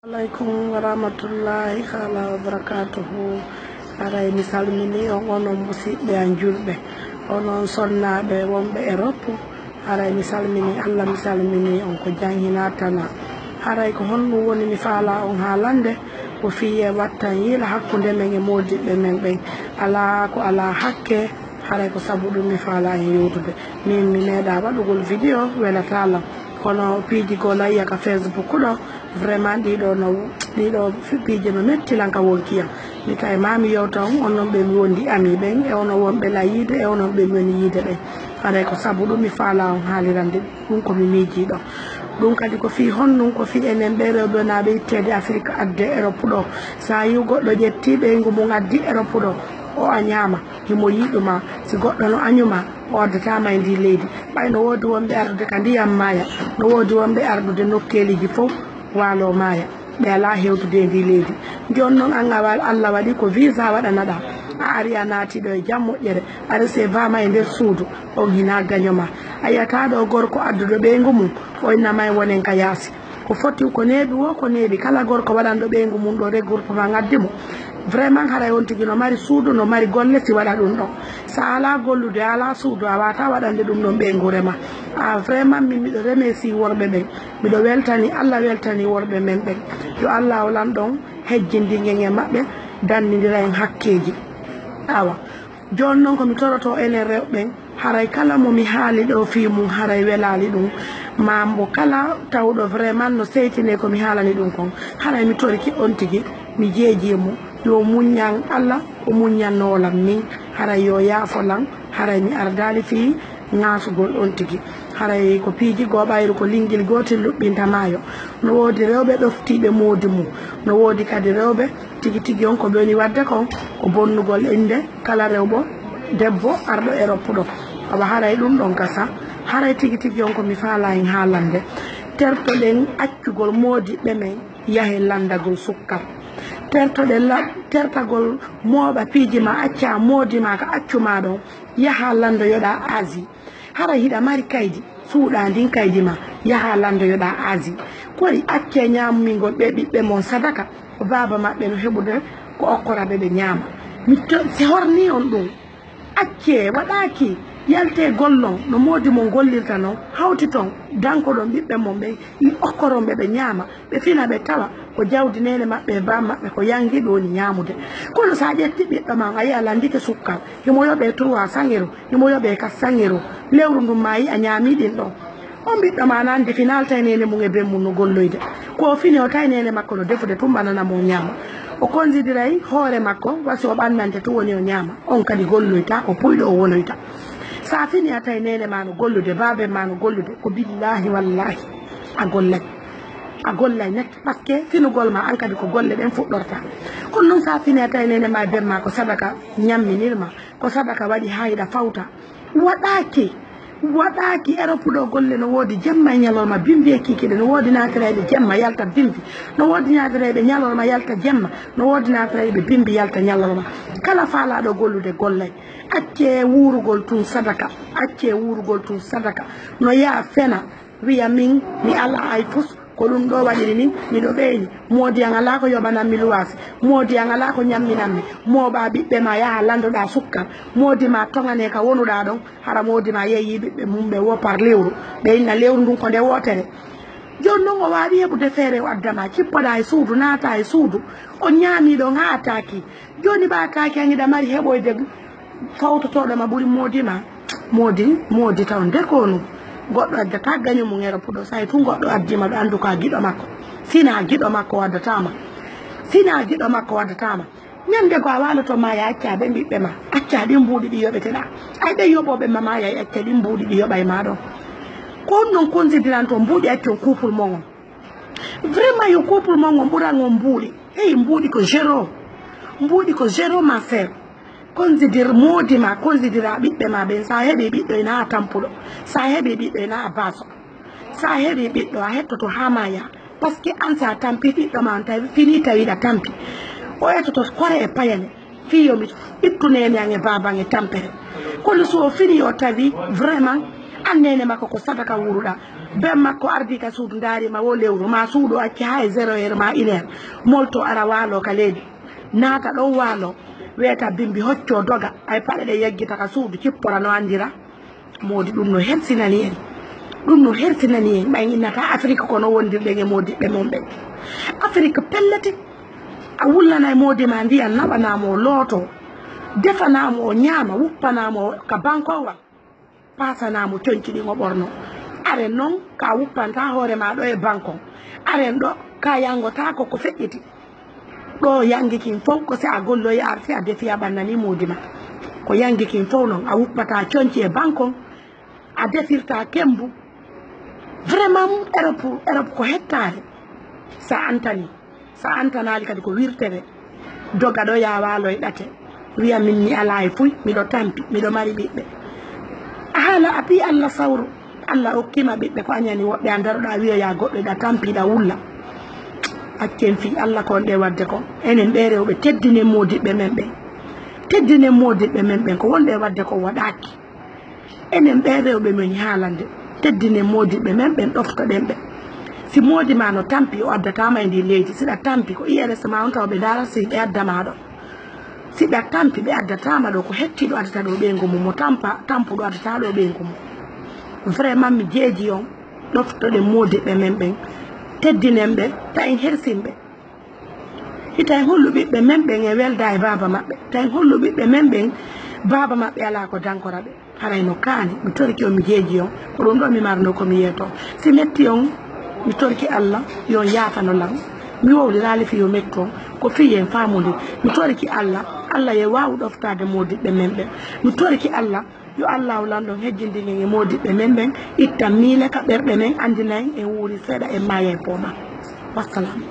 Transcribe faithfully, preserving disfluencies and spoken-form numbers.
Aleykum wa rahmatullahi taala wa barakatuhu. Haray mi salmini on, onon musiɓɓe an julɓe, onon sonnaaɓe wonɓe Europe. Haray mi salmini Allah, mi salmini on ko jam hina tana. Haray ko honɗum woni mi faala on haalande? Ko fii e wattan yiila hakkunde men e moodiɓɓe men ɓen. Alaa ko alaa hakke, haray ko sabu ɗum mi faala en yewtude. Min mi meeɗa waɗugol video welataa lan. Kono piiji goo layya ka Facebook ɗo, vraiment ɗiɗo no, ɗiɗo piiji no metti lan ka wonkiyam. Mi tawi ma mi yewta on, onon ɓe mi wondi ami ɓen, e onon wonɓe lan yiide, e onon ɓe mi woni yiide ɓen. Haray ko sabu ɗum mi faala on haalirande ɗum ko mi miijii ɗo. Ɗum kadi ko fii honɗum? Ko fii enen ɓee rewɓe wonaaɓe itteede Afrik adde Europe ɗo. Sa yi'u goɗɗo ƴetti ɓeyngu mum addi Europe ɗo, o añaama, himo yiɗu ma. Si goɗɗo no añu ma, o addataa ma e ndii leydi. Ɓay no woodi wonɓe ardude ka ndiyam maaya, no woodi wonɓe ardude nokkeeliji fow waalo maaya. Ɓe alaa hewtude e ndii leydi. Jooni non an a wa-, Allah waɗi ko visa waɗanaɗaa. A ari a naati ɗo e jam moƴƴere. A recevaama e nder suudu. On hinaa gaño ma. A yi'ataa ɗo gorko adduɗo ɓeyngu mum, o inna ma en wonen ka yaasi. Ko foti ko neeɓi woo ko neeɓi. Kala gorko waɗanɗo ɓeyngu mum ɗo regroupement addi mo. Vraiment haray on tigi no mari suudu, no mari golle si waɗa ɗum ɗon. Sa alaa gollude, a alaa suudu, a waawataa waɗande ɗum ɗon ɓeyngu rema. A vraiment min miɗo remercie worɓe ɓen. Miɗo weltani Allah, weltani worɓe men ɓen. Yo Allah o lanɗo on hejjindingen e maɓɓe, dandindira en hakkeeji. Awa. Jooni non ko mi toroto enen rewɓe ɓen, haray kala mo mi haali ɗo fii mum haray welaali ɗum, maa mbo kala tawɗo vraiment no seytine ko mi haalani ɗum kon, haray mi torike on tigi, mi jeejii mo, yo muññan Allah, o muññannoo lan min, haray yo yaafo lan, haray mi ardaali fii ŋaasugol on tigi. Haray ko piiji goo ɓayru ko linngil gootel luɓɓinta maayo. No woodi rewɓe ɗoftiiɓe moodi mum, no woodi kadi rewɓe tigi tigi on ko ɓe woni waɗde kon, ko bonnugol innde kala rewɓo, debbo arɗo Europe ɗo. Awa haray ɗum ɗon gasa, haray tigi tigi on ko mi faala en haalande. Tertoɗen accugol moodiɓɓe men yahe lanndagol sukkal. Tertoɗen la-, tertagol mooɓa piiji ma, acca moodi ma ka accu ma ɗon, yaha lanndoyoɗaa Asie. Hara hiɗa mari kaydi, suuɗaa ndin kaydi ma, yaha lanndoyoɗaa Asie. Kori accee ñaamingol ɓee ɓiɓɓe mon sadaka, ko baaba maɓɓe no heɓude ko okkora ɓe, ɓe ñaama. Mi to-, si hornii on ɗum, accee, waɗaaki, yaltee gollon, no moodi mon gollirta non, hawtiton, dankoɗon ɓiɓɓe mon ɓen, i okkoron ɓe, ɓe ñaama, ɓe fina, ɓe tawa ko jawdi neene maɓɓe e baaba maɓɓe ko yangi ɓe woni ñaamude. Kono sa ƴetti ɓiɗɗo ma, a yi'a lanndike sukkal, himo yoɓee trois cents euros, himo yoɓee quatre cents euros. Lewru ndun maayi a ñaamii ɗin ɗon. On ɓiɗɗo ma nandi fina alta e neene mum e ben mum no golloyde. Ko o fini o tawi neene makko no defude tun ɓanana mo o ñaama. O konsidiray hoore makko, wa si o ɓannante tun woni o ñaama. On kadi golloyta, ko puyɗo o wonoyta. Sa fini a tawi neene ma no gollude, baaben ma no gollude, ko billahi wallahi a gollay. A gollay net, parce que finugol ma an kadi ko golle ɗen fuɗɗorta. Kono non sa fini a tawi neene ma e ben ma ko sadaka ñamminir ma, ko sadaka waɗi ha hiɗa fawta. Waɗaaki, waɗaaki. Europe ɗo golle no woodi jemma e ñalorma, bimbi e kikiɗe, no woodi naatirayɓe jemma yalta bimbi, no woodi naatirayɓe ñalorma yalta jemma, no woodi naatirayɓe bimbi yalta ñalorma. Kala faalaaɗo gollude gollay. Accee wuurugol tun sadaka, accee wuurugol tun sadaka. No yaa fena, wiya min mi alaa ay fus, ko ɗum ɗo waɗiri min, miɗo ɓeyni. Moodi an alaa ko yoɓanammi luwaasi, moodi an alaa ko ñamminammi. Mooɓaa ɓiɓɓe ma, yaha lanndoɗaa sukkal. Moodi ma toŋanee ka wonuɗaa ɗon, hara moodi ma yeeyii ɓiɓɓe mum ɓe woo par lewru, ɓe inna lewru ndun ko nde wootere. Jooni non o waawi heɓude feere o adda ma, cippoɗaa e suudu, naataa e suudu, o ñaamii ɗon haa ataaki. Jooni ɓa ataaki an hiɗa mari heɓoyde fawtotooɗo ma ɓuri moodi ma. Moodi, moodi taw nde konu. Goɗɗo addata gaño mum e roppuɗo, so hay tun goɗɗo addii ma ɗo, anndu ko a giɗo makko. Sina giɗo makko waddata ma. Sina giɗo makko waddata ma. Ñande ko a waaloto ma, ya acca ɓe ɓiɓɓe ma. Acca ɗin mbuuɗi ɗi yoɓeteɗaa. Ay ɓe yoɓooɓe ma, ma ya acca ɗin mbuuɗi ɗi yoɓay ma ɗon. Ko on non konsidiranto mbuuɗi accon couple mon on. Vraiment yo couple mon on ɓuran on mbuuɗi. Hey, mbuuɗi ko zéro. Mbuuɗi ko zéro, ma sœur. Considère moodi ma, considère ɓiɓɓe ma ɓen. Sa heɓi ɓiɗɗo ina a tampuɗo. Sa heɓi ɓiɗɗo ina a baaso. Sa heɓi ɓiɗɗo a hettoto haa ma yaa. Parce que an sa tampi ɓiɗɗo ma on tawi fini tawi ɗa tampi. O etoto kore e payane. Fii yo mi ittu neene an e baaba an e tampere. Kono so o fini o tawi vraiment an neene makko ko sadaka wuuruɗa. Ben makko ardi ka suudu, ndaarima wo lewru, ma suudu acci haa e zéro heure ma une heure, molto ara waalo ka leydi, naata ɗon waalo, weeta bimbi, hocco doga, ay paɗe ɗe yeggita ka suudu, cippora no anndira. Moodi, ɗum no hersinani en, ɗum no hersinani en. Ɓay innata Afrik ko no wondirɗen e moodiɓɓe mon ɓen. Afrik pelletik, a wullanay moodi ma ndiyan, naɓanamo o looto, defanamo o ñaama, wuppanamo o ka bankowal, pasanamo conci ɗin o ɓorno. Aren non ka wuppanta hoore ma ɗo e bankon, aren ɗo ka yangotako ko feƴƴiti. Ɗo yangi kin fow ko si a golloyi ar si a defi a ɓannani moodi ma. Ko yangi kin fow non, a wuppata conci e bankon, a defirta kembu. Vraiment Europe, Europe ko hettaare. Sa antani, sa antanali kadi ko wirtere. Doga ɗo ya waalo e ɗate. Wiya min mi ala e fuy, miɗo tampi, miɗo mari ɓiɓɓe. A haala a ɓii Allah sawru. Allah okkima ɓiɓɓe ko añani woɓɓe, a ndaroɗa wiyoya goɗɗo ɗa tampi ɗa wulla. Accen fii Allah ko wonɗe wadde ko. Enen ɓe rewɓe teddinen moodiɓɓe men ɓen. Teddinen moodiɓɓe men ɓen ko wonɗe wadde ko waɗaki. Enen ɓe rewɓe men haalande. Teddinen moodiɓɓe men ɓen, ɗoftoɗen ɓe. Si moodi ma no tampi o addatama e ndi leydi. Siɗa tampi ko I R S ma on taw ɓe ndaara si ɓe addama ɗo. Si ɓe a tampi, ɓe addatama ɗo, ko hettiɗo addata ɗo ɓeyngu mum, mo tampa, tampuɗo addata ɗo ɓeyngu mum. Vraiment, mi jeeji on, ɗoftoɗen moodiɓɓe men ɓen, teddinen ɓe, ta en hersin ɓe. Hita en hollu ɓiɓɓe men ɓen e welda e baaba maɓɓe. Ta en hollu ɓiɓɓe men ɓen, baaba maɓɓe ala ko dankora ɓe. Haray no kaani, mi toriki on, mi jeeji on. Ko ɗum ɗo mi marno ko mi yeeto. Si metti on, mi toriki Allah, yo on yaafano lan. Mi wowliraali fii yo mettu on, ko fii yo en faamondir. Mi toriki Allah, Allah yo waawu ɗoftaade moodiɓɓe men ɓen. Mi toriki Allah, yo Allaahu lanɗo on hejjindin en e moodiɓɓe men ɓen, ittan miile ka ɓerɗe men, anndina en en wuuri seeɗa, en maaya e poomaa. Wassalam.